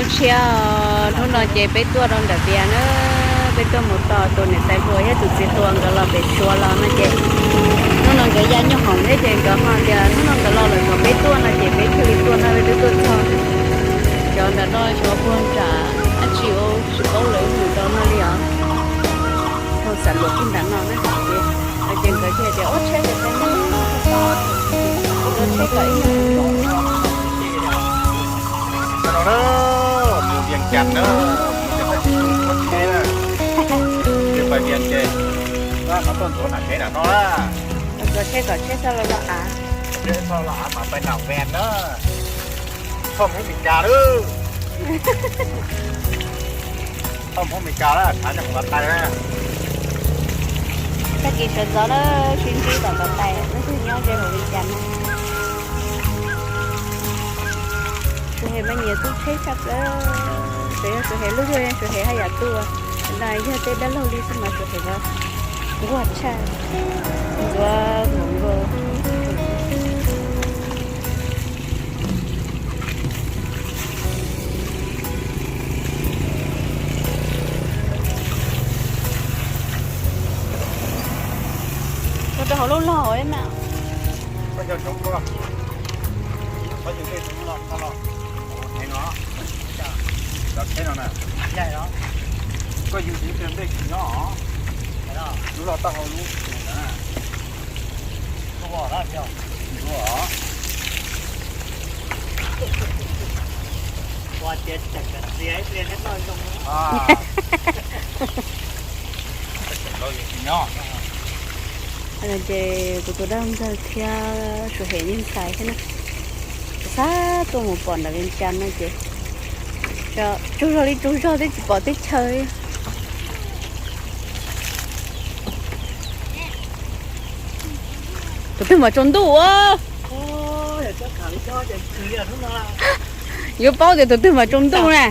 Tshiab, hnub no ces peb tuaj rau nram Vias na, peb tuaj mus tos tus niam tais hluas thiab tus txiv hluas nkawd los pem Suav los no ces hnub no nkawd ya nyuj hoom thiab ces nkawd ho tias hnub no nkawd los lawm kom peb tuaj no ces peb thiaj li tuaj no, peb twb tuaj txog. Cov nram no cov puag nram dab tsi tsis paub lawv mus rau no li os. Hauv xam luam kiag nram no na, ces nkawd thiaj tias ua tsheb ces peb mus, ua tsheb kom ib nyuag no na, mus Vias Cas na, mus Vias Cas na, mus Vias Cas ces no tuaj ntxuav nram tsev nram no na. Ntxuav tsheb kom tsheb txhob los los av, tsheb txhob los av mas pais nram Vias na. Thoj Hmoob Mes Kas lawm. Thoj Hmoob Mes Kas lawm, tshav nyob hauv tais na. Tag kis sawv ntxov na, sib ntsib tom tais, leej twg nyob ze hauv Vias Cas na. Suav Hem mas nyiam tu tsheb tshaj plaws. Txawm yog Suav Hem lub luaj, Suav Hem haj yam tuaj. No yog tej dab laug li xwb mas Suav Hem los nquag tshaj, ntxuav nkaus nkaus. Ua rau hauv lub log na. Koj yug tsis nplej tsis nyob os. Lub log taub hau lub tus na. Ces kuv tus dab ntxawg thiab Suav Hem yeej ntxhais thiab na, xav tuaj mus pom nram Vias Cas no ces tsaug zog li tsaug zog twb tsis pom teb chaws. Tus twg mas tsaus ntuj ua. Yuav paub tias tus twg mas tsaus ntuj na.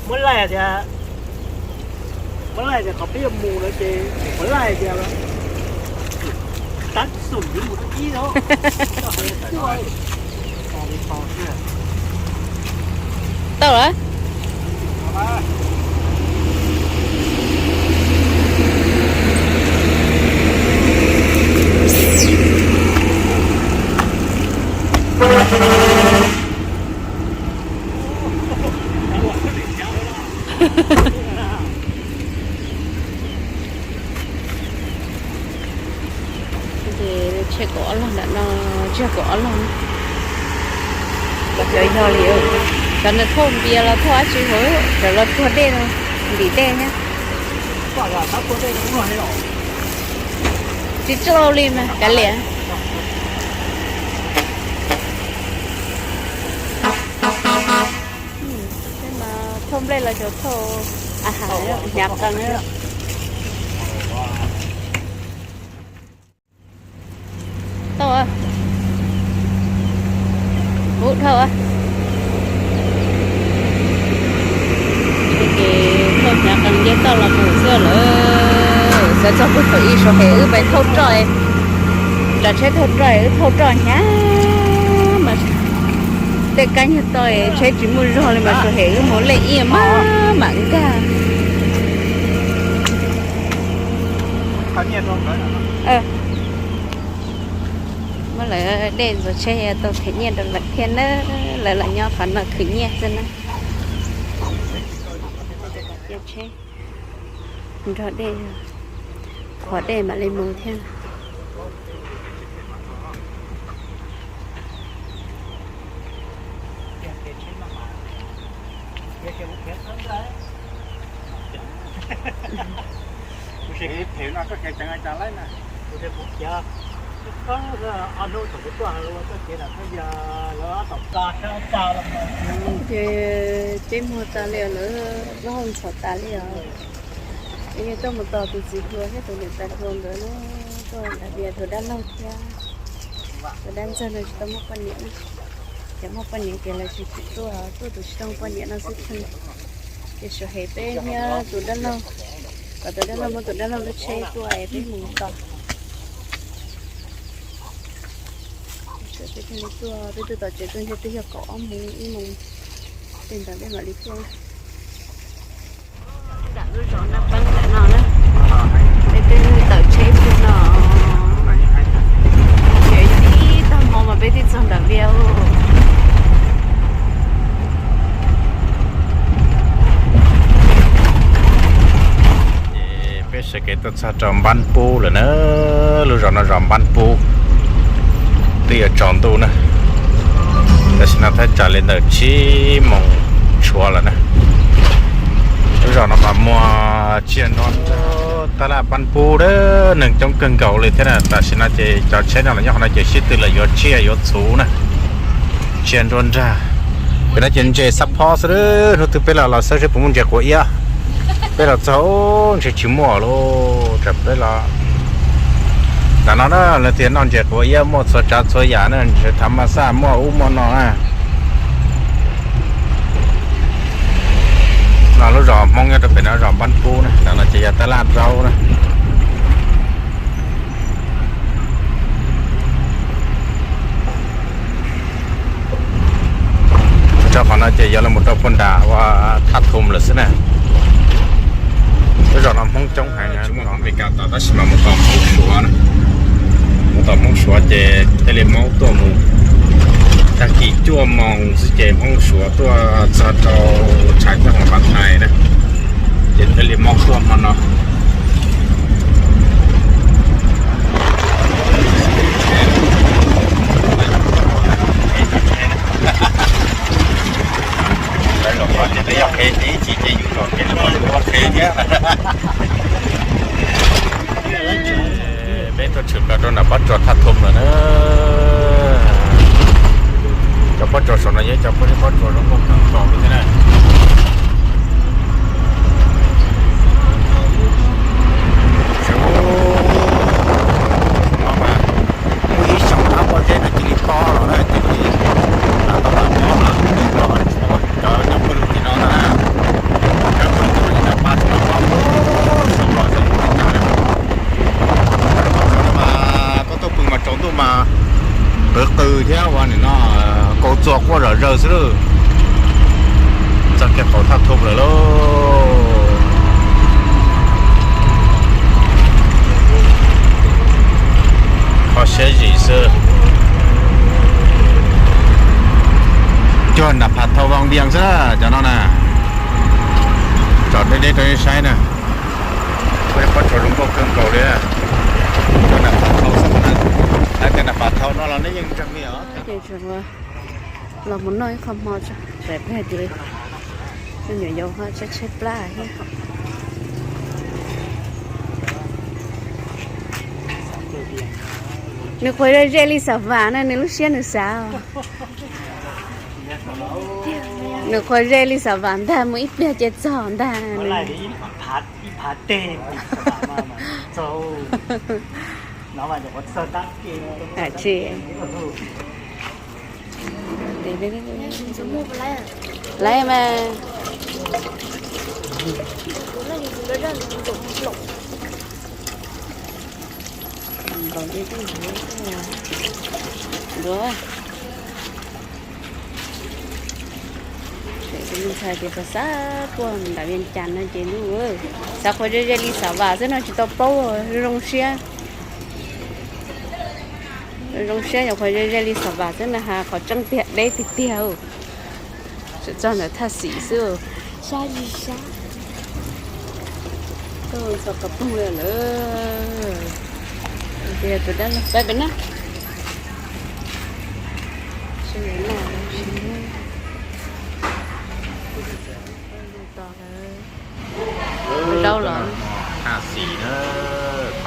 Muab laij tias, muab laij tias qhov peb yuav mus lawm ces muab laij tias tab xum yuav mus rau ib no. Tau lawm. Ces tsheb kaum ob log ntawm no, tsheb kaum ob log. Cov yog li, cov nws thauj npias los thauj dab tsi hauv, cov los tuag dej no, ntim dej thiab. Tsis tsis laus li mas kav liam. Thauj nplej los xyov thauj a has hnyav qees. Tau, ub dhau. Ces thauj hnyav qees nce toj los mus xwb lawm. Xav txog puag thaum ub Suav Hem wb pais thauj roj, tsav tsheb thauj roj, wb thauj roj hnyav mas tej kab nyuag toj tsheb tsis muaj zog li mas Suav Hem wb mus lej ib maj mam nkag. Muab lawv dej ntxuav tsheb tau them nyiaj rau lawv thiab na. Lawv los nyob qhov no khwv nyiaj xwb na. Cia tsheb nrog dej, qhuav dej mam li mus thiab. Ces peb muag tas li os, lawv lub hauj ntxhov tas li os. Ces yog tuaj mus tos tus txiv hluas thiab tus niam tais hluas nkawd na, tuaj nram Vias tus dab laug thiab tus dab ntxawg no tsis tau muaj poj niam na. Ces muaj poj niam ces lawv tsis tsim tuaj, tuaj tus tsis tau muaj poj niam no xwb tseeb. Ces Suav Hem peb nyiag tus dab laug, kom tus dab laug muab tus dab laug lub tsheb tuaj es peb mus tos. Peb thiaj li tuaj, peb twb tom tsev tuaj ntshe twb yog kaum ob moos ib moos tej ntawd peb mam li tuaj. Nram lub zos Naj Peeb ntawm no na, peb twb tawm tsheb pug no, tib tag hmo mas peb twb txog nram Vias. Ces peb sawv kev tuaj txog rau Npab Pub lawm na, lub zos no zos Npab Pub, twb yuav tsaus ntuj na, tam sim no thaj tsam li ntawm tsib moos tshuav lawm na. Lub zos no mas muaj tsiaj nruab nrag, tab laj Npab Pub a, neeg coob kawg nkaus li thiab na. Tam sim no ces cov tsheb no los nyob qhov no ces sib tw lawm yuav tsiaj yuav txhuv na, tsiaj nruab nrag. Pem no ces ntses xab phob xwb, hnub twg peb los los saib seb puas muaj ntses quav iab. Peb los txog ntshe tsis muaj lauj, tsam peb los ntawm no na, lawv tias noj ntses quav iab muaj txhua tsav txhua yam na, ntses tham mas xaj muaj ub muaj no na. No lub zos Hmoob nyob rau pem no zos Npab Pub na, ntawm no ces yog tab laj Npab Pub na. Rau qhov no ces yuav los mus rau puag nram ua Thaj Thum lawm xwb na. Lub zos no Hmoob coob heev, tsis muaj qhov Amelikas tom tab sis mas mus tom Hmoob Suav na. Mus tom Hmoob Suav ces thiaj li maub tuaj mus. Tag kis cuaj moos xwb ces Hmoob Suav tuaj txog rau tshav nyoog Vaj Thais na, ces thiaj li maub tuaj hmo no. Lawv los qhov ces peb yog qhev ces ib chim ces yus los qhev los yus qhev thiab. Peb tuaj tshwm plaws rau nram pob tsuas Thaj Thum lawm na. Cov pob tsuas saum no yog cov pob tsuas zoo nkauj kawg nkaus li thiab na. Muaj ib xyoos thab pob zeb no cia li pob los na, cia li tau los nyob lawm, cov nyob puag lub tim no ntag na. Cov puag lub tim no ces cov pab tsis tau pob, xyoo los xyoo tsis tau li. Mas koj tuaj pw mas tsaus ntuj mas qw qw thiab ua nim no kaus txuas quaj zom zaws xwb lauj. Txog kiag qaum Thaj Thum lawm lauj. Kho siab zim xwb. Cuag nram Phav Thau Vaj Vias xwb cov no na. Tsom deb deb rau nej saib na. Pob tsuas zoo nkauj kawg nkaus li. Cuag nram Phav Thau xwb na. Hais tias nram Phav Thau no los nej yeej ntseeg li os. Los mus noj ib qho hmo tso, tsam pliag ces me nyuam yaus ho tshaib tshaib plab thiab. Nws qhuav ze ze li Xav Vam na, nws lub siab nws xav. Nws qhuav ze li Xav Vam ntag, mus ib pliag ces txog ntag. Lawv mas nkaus li nkaus. Tus me ntxhais tias xav xav tuaj nram Vias Cas no ces ntuj, xav qhuav ze ze li Xav Vam xwb no tsis tau paub, zoo siab. Zoo siab nyuam qhuav ze ze li Xav Vam xwb na has, qhov tseeb tiag deb tiag tiag. Tseem txog ntawm Thaj Xim xwb. Sab zis sab. Tuaj ntxhua qhov pug lawm. Tias tus dab laug pab pem na. Zaub los. Thaj Xim na,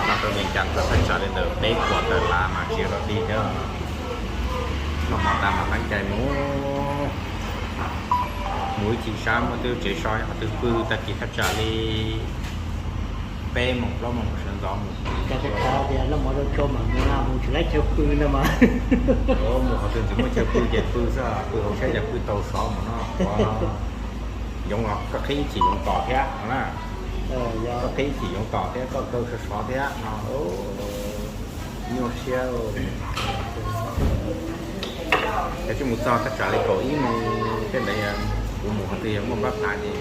qhov no rau Vias Cas txog thaj tsam li ntawm peb puas tawm lav mas tsis dog dig thiab. Noj hmo tas mas qeeb cai mus. Mus ib chim sab muaj twb tsev so qhov twg pw, tag kis thaj tsam li peb moos plaub moos sawv ntxov mus. Cas tias loj mov rau tsua mam mus na, mus tsis laib chaw pw no mas. Mus qhov twg tsis muaj chaw pw ces pw xwb, pw hauv tsheb ces pw tau sov mus no. Yoov los koj qhib ib chim yoov tom thiab no na. Koj qhib ib chim yoov tom thiab koj kaw sov sov thiab no. Nyuaj siab. Cov tsis mus txog thaj tsam li kaum ib moos tej ntawd, kuv mus qhov twg yog muaj npab phav ces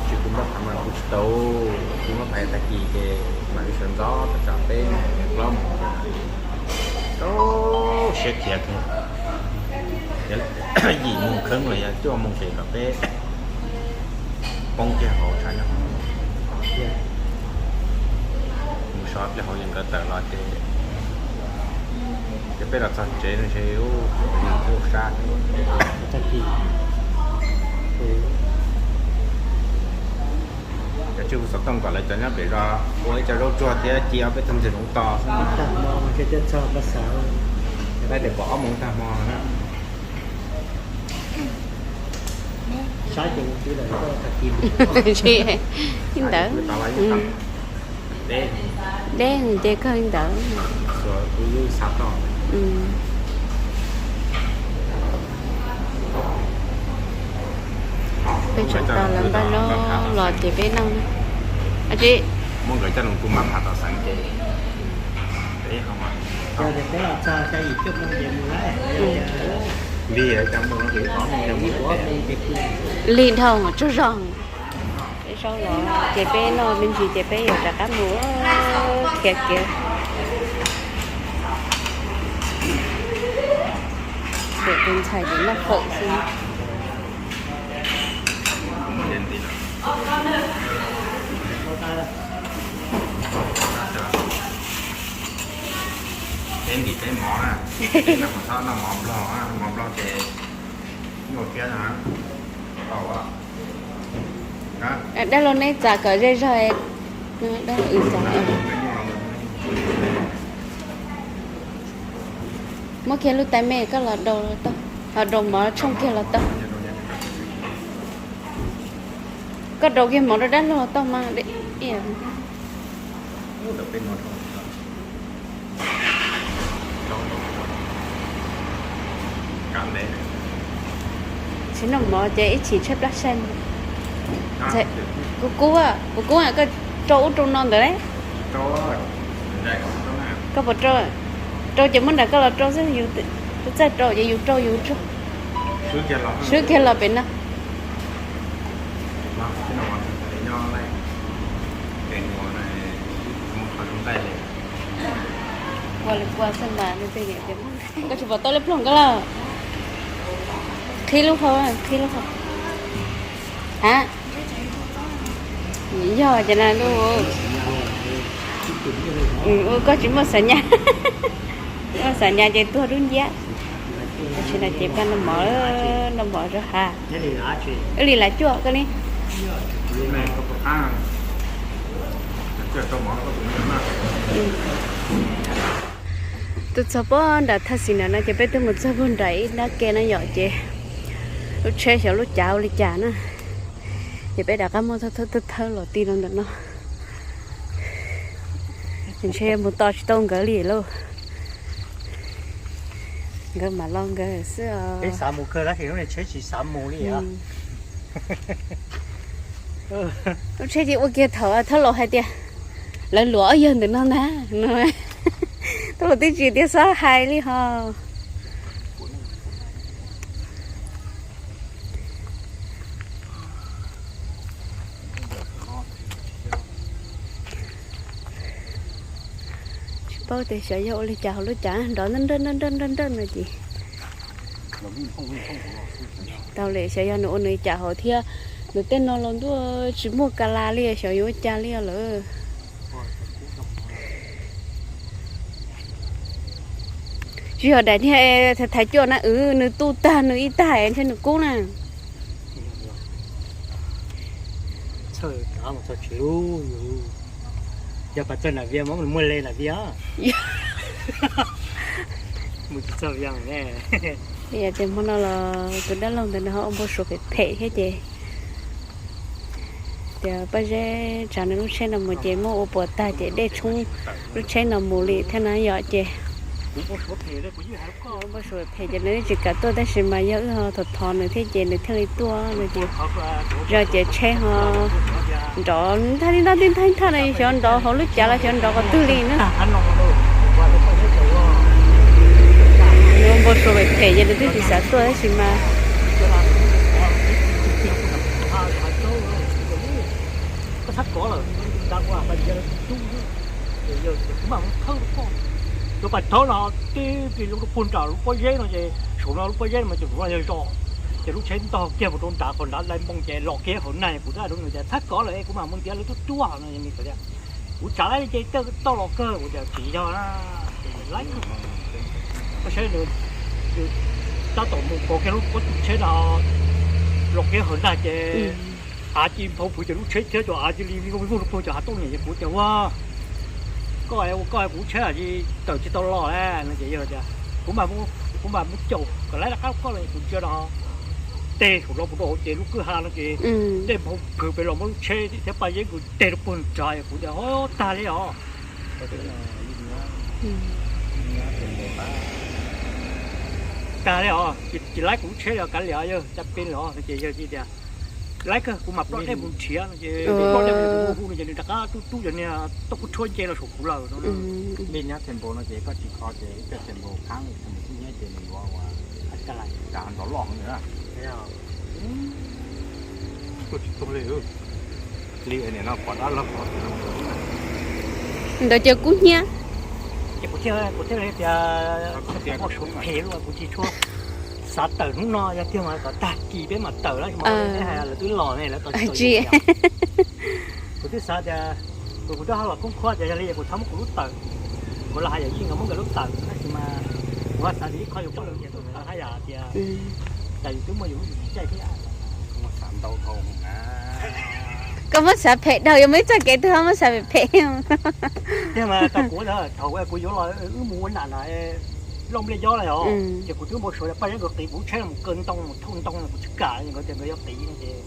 tsis kuv npab phav mas kuv tsis tau, kuv npab phav tag kis ces mam li sawv ntxov thaj tsam peb moos plaub moos ces rau siab khiav kiag. Yim moos kheeb los yog cuaj moos ces kom peb poob kiag hauv tshav nyob. Mus so pliag hauv yawg nkawd tawm los ces, ces peb los txog tsev no ces ub, ub sab. Cov tswj hu xov tooj kom lawv cov nyob pem zos ua ib co zaub tsuag thiab ci ob peb tug ntxhais hluav taws xwb. Tag hmo ces pom ob moos tag hmo na. Ntawd deb ces kawg li ntawd. Peb tsam tos lawv npaj zaub los ces peb noj na. Ab tsi, muab nkawd coj los tus mab phav tom xeev ces peb ho mas. Lig dhau tsaug zog. Peb zaub los ces peb noj me ntsis ces peb yuav rov qab mus khiav kiag. Pem tus ntxhais ces noj fawm xwb. Peb ntim peb mov na, peb noj mov nplog, mov nplog ces nyuaj thiab na. Dab laug neb txav kom ze zog. Muab kiag lub tais me koj los daus, los daus mov tshooj kiag los tau. Koj daus kiag mov rau dab laug los tau mas. Tsis noj mov ces ib chim tshaib plab sai. Kuv kub, kuv kub koj rau ub rau no ntawd. Koj puas rau? Rau ces muab nram koj los rau xwb, yus txawj rau ces yus rau yus tsuag. Swb kiag los pem no. Ua li kua xwb mas, koj tsis pom tau lub ploog koj lawm. Qhib lub hau, qhib lub hau. Ha? Yog ces na lub, koj tsis muaj xav nyas, muaj xav nyas ces tuag dub nciab. Tam sim no ces pab noj mov, noj mov rau ha. Wb li lav cuaj koj li. Tuaj txog pem nram thaj xis ntawm no ces peb twb mus txog puag nram ib nrab ke no yom, ces lub tsheb xyov lub cav ua li cas na, ces peb rov qab muab thawb thawb los ti rau ntawm no. Ntshe mus tos tsis tau nkawd li lauj. Nkawd mam los nkawd xwb os. Peb xav mus kawg tab sis lub niag tsheb tsis xav mus li. Lub tsheb ces ua kiag thaum thab laus hais tias lawv luam ob yawg ntawm no ntag no. Thab laus twb tsis tias xob hais li ho. Tsis paub tias xyov yog ua li cas hauv lub cav nrov nrawj nrawj nrawj nrawj no ces tau li, xyov yog nws ua nws li cas hauv thiab. Nws tej no los ntuj tsis muaj ka la li, xyov yuav ua cas li lawm. Tsis yog daim niag thaiv cuaj na, nws tu tag nws ib tag ntshe nws kub na. Txhawj mus txog tsev lub, yog pas txog Nam Vias mas muaj le Nam Vias. Mus tsis txog Vias ne. Yog tias hmo no los tus dab laug ntawd nws ho ua npau suav phem phem thiab ces tias Paj Zeb tsav nws lub tsheb no mus ces muab ua puas tag ces dej tshoob lub tsheb no mus li thiab na yom ces npau suav phem ces nws tsis kam tuaj tab sis mas yog wb ho thov thov nws thiab ces nws thiaj li tuaj no ces zog ces tsheb ho nrov thaj li ntag tij thaj thaj no xyov nrov hauv lub cav los xyov nrov qhov twg li na. Yuav npau suav phem phem ces lawv twb tsis xav tuaj tab sis mas. Koj txhob kov lawm, kuv mam mus thawb rau koj. Cov pas thawb no tib pliag lub puag nram lub pob zeb no ces saum no lub pob zeb no ces kuv yog zos. Ces lub tsheb ntog kiag mus rau nrad qhov nrad dai npoo ces los kiag hauv nag kuv twb hais rau nws tias txhob kov lawm es kuv mam mus ntiav lawv tuaj tuaj no. Nws tias kuv tsav lawm ces toj los kawg, kuv tias tsis yog na, ces laib kawg. Koj saib, tab tom mus kov kiag lub pob tsheb no los kiag hauv nag ces av ci nphau phwv ces lub tsheb thiab cov av cia li vij voog vij voog rau puag cov hav toj niam ces kuv tias ua koj, ua koj kuv lub tsheb cia li tawm tsis tau los na no ces yog tias kuv mam, kuv mam mus caum kom laib rov qab rau koj los kuv ntsia no tej saum no kuv rau hauv ces lub kwj ha no ces dej nphau phwv pem los muab lub tsheb thiab paj zeb nkaus teg rau puag nrad kuv tias o tag li os. Tag li os, tsis laib kuv lub tsheb li os, kav liam yawg, cas pem li os no ces yawg tias laib kawg, kuv mam ploj dej mus nrhiav no ces ploj dej mus hu no ces nws rov qab rub rub cov niag toj kub tshuab nce los saum kuv lawm no. Li nyob Thej Npau no ces koj tsis kho ces ib pliag Thej Npau phaab li Thej Npau kub hnyiab ces nws yuav ua cas nrov loj heev na. Li no pom dab laug pom ntawd ces kub hnyiab. Ces kuv thiaj, kuv thiaj li tias phem lawm kuv tsis tshua xav tawm hnub no, yog tiag mas kom tag kis peb mam tawm lawm, lawv twb los ne, lawv tsis. Kuv twb xav tias kuv twb ho los khoob khuab tias yog li kuv txhob muab kuv lub tawm, kuv los hais yawm yij nkawd muab nkawd lub tawm tab sis mas kuv ho xav tias ib qho yus poj niam haj yam tias cas yus twb muaj yus lub caij thiab. Koj muab xav phem dhau, yuav muaj ib txoj kev twg ho muab xav phem phem. Tiag mas tau kuv, thaum kuv yuav los wb mus ua nam na, loj nplej yob lawm os, ces kuv twb npau suav tias paj zeb nkawd qiv kuv lub tsheb los mus kaw ntoo mus thauj ntoo, kuv tsis kam, nkawd tias nkawd yuav qiv no ces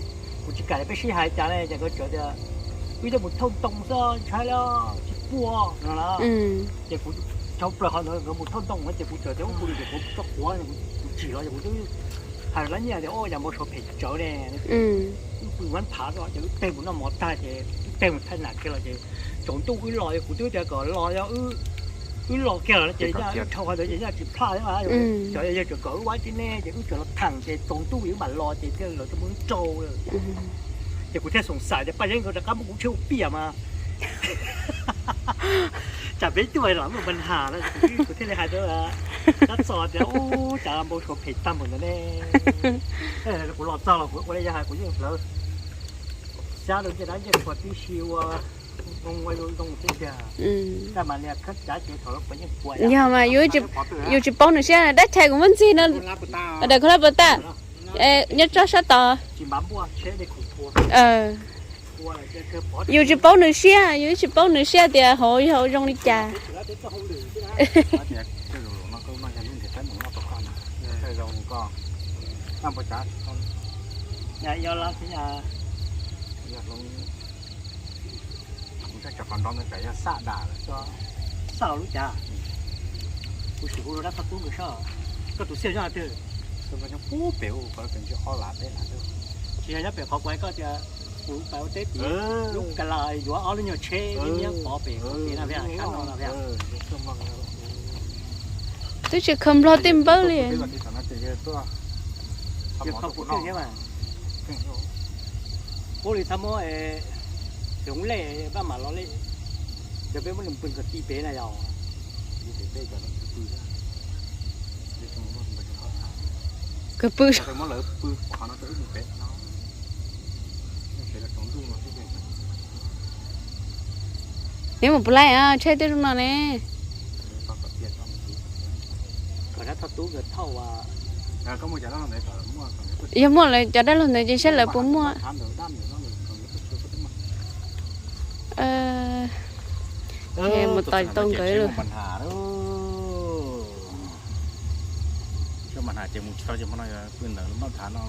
kuv tsis kam peb sib hais cas ne, ces nkawd tseem tias wb coj mus thauj ntoo xwb, ntshai li tsis puaj no na. Ces kuv dhau plaws qhov ntawd nkawd mus thauj ntoo no ces kuv tseem tias ub, kuv li ces kuv tso quav, kuv tsim los ces kuv twb hais lawv nyiaj tias o yam npau suav phem tsawv ne, wb pw mab phav ces wb peg mus noj mov tag ces wb peg mus thaij nam kiag los ces tsaus ntuj wb los, kuv twb tias kom los yog wb los kiag lawm ces nyaj dhau qhov ntawd ces nyaj tsis plaj thiab mas, yog tseem kom wb ua tib ne ces wb tseem los theem ces tsaus ntuj wb mam los ces thiaj li lawv tau muab wb rau lawm. Ces kuv thiaj xoom xaim tias paj zeb nkawd rov qab muab kuv lub tsheb ua piam mas tsam peb tuaj los muaj npa nham no, kuv thiaj li hais rau Kab Txos tias ub, cas npau suav phem tag npaum ntawd ne. Kuv los txog los kuv ua li yog hais kuv yeej hlawv xyab rau ncej dab ncej qhua tib si ua zoo ua zoo tib tiag. Taj mas niag khab cav ces thaum lawv pom yeej pua yog mas yus tsis paub nws siab, dab tshais kuv muab ntxig no. Daim khaub hlab puas tag? Nyob tso sab tod. Yus tsis paub nws siab, yus tsis paub nws siab tias hauv yog zoo li cas. Kuv tseem hu rau dab thoj tub nkawd soj, koj tus xiaj nyob twg? Pub pem ub, qhov pem ntshe ob lav peb lav xwb. Tsis yog nyob pem qhov kuv hais koj tias kuv pais ua teb tid, lub ka la yuav ob lub nyuag tsheb nyiab pov pem qhov tid na, sab no no. Twb tsis khaws nplog tej npawb li. Ub li txhob muab hloov lej, pab mam los lej, ces peb muab nws pw kom ti pem na yog. Kawg pw. Neb mus puas laij, tsheb twb zoo no ne. Yog muaj lawv cov dab laug ntawd ces saib lawv puas muaj. Mus tos tau nkawd lawm. Ces mus tsis tau ces hmo no pw ntawm lub npab phav no.